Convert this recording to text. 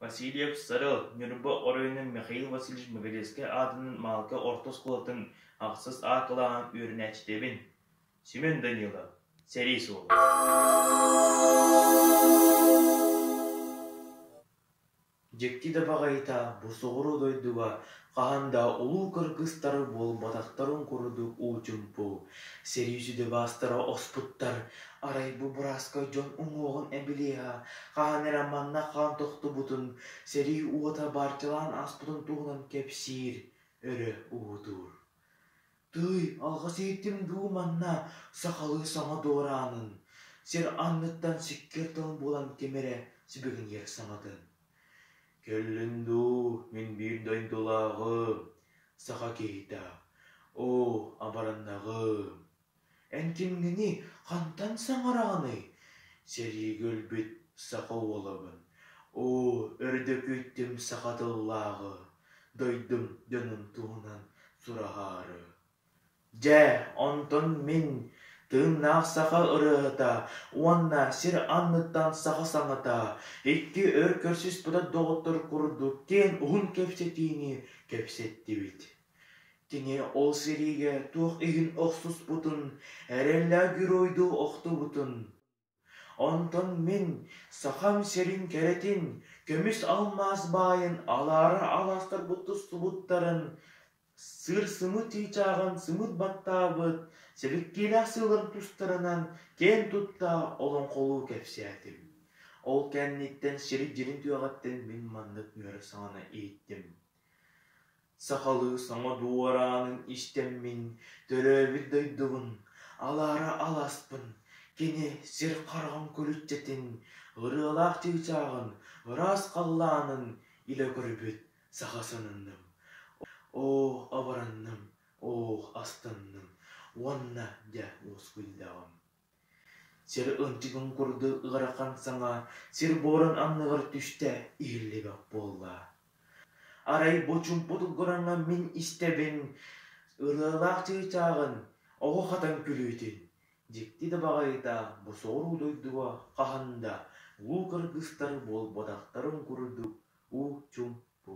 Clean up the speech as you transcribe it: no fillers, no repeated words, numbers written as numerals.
Васильев Сарыал Ньурба оройуонун Михаил Васильевич Мегадецкай аатынан Маалка орто оскуолатын ахсыс А кылааһын үөрэнээччитэбин. Семен Данилов, сэрии суола. Дьикти да баҕайыта бу соҕуруу дойдуга хаһан да улуу кыргызтар буолбатахтарын курдук уу-чуумпу, сэрии сүдү баастара оспуттар, арай бу бырааска дьон уҥуоҕун эбилиэһэ хаһан эрэ манна хаан тохтубутун, сэрии уота баарчалаан ааспытын туһунан кэпсиир, өрө уһуутуур. Тыый, алҕас иһиттим дуу манна сахалыы саҥа дуораанын, сир анныттан сиккиэр тыл буолан ким эрэ сибигинийэр саҥатын. Кэллин дуу, мин биир дойдулааҕым, саха киһитэ, оо, абараннаҕым. Эн кимҥиний, хантан саҥараҕыный? Сэриигэ өлбүт саха уолабын, оо, өрдө күүттүм саха тыллааҕы, дойдум дьонун туһунан сураһаары. Дьэ, онтон мин, тыыннаах саха ырыаһыта уонна сир анныттан саха саҥата, икки өр көрсүспэтэх доҕоттор курдук киэҥ уһун кэпсэтиини кэпсэттибит. Кини ол сэриигэ туох иһин охсуспутун, эрэллээх геройдуу охтубутун, онтон мин Сахам сирин кэрэтин, көмүс алмаас баайын алаара алаастарбыт тустубуттарын, сыыр сымыт чыычааҕын сымыт баттаабыт сэбиккиилээх сыаларын тустарынан киэн тутта олоҥхолуу кэпсээтим. Ол кэнниттэн сири дьирин түгэҕиттэн мин маннык үөрэ саҥаны иһиттим. Сахалыы саҥа дуораанын истэммин, төрөөбүт дойдубун, алаара алааспын, кини сир хараҕын күлүччэтин, ырыалаах чыычааҕын, ыраас халлаанын илэ көрбүт саха сананным. Оо, абаранным, оо, астынным уонна дьэ уоскуйдаҕым. Сир ынчыгын курдук ыарахан саҥа сир буорун анныгар түстэ иһиллибэт буолла. Арай бу чуумпу долгураҥҥа мин истэбин ырыалаах чыычааҕын, оҕо хатан күлүүтүн. Дьикти да баҕайыта бу соҕуруу дойдуга хаһан да улуу кыргызтар буолбатахтарын курдук уу-чуумпу.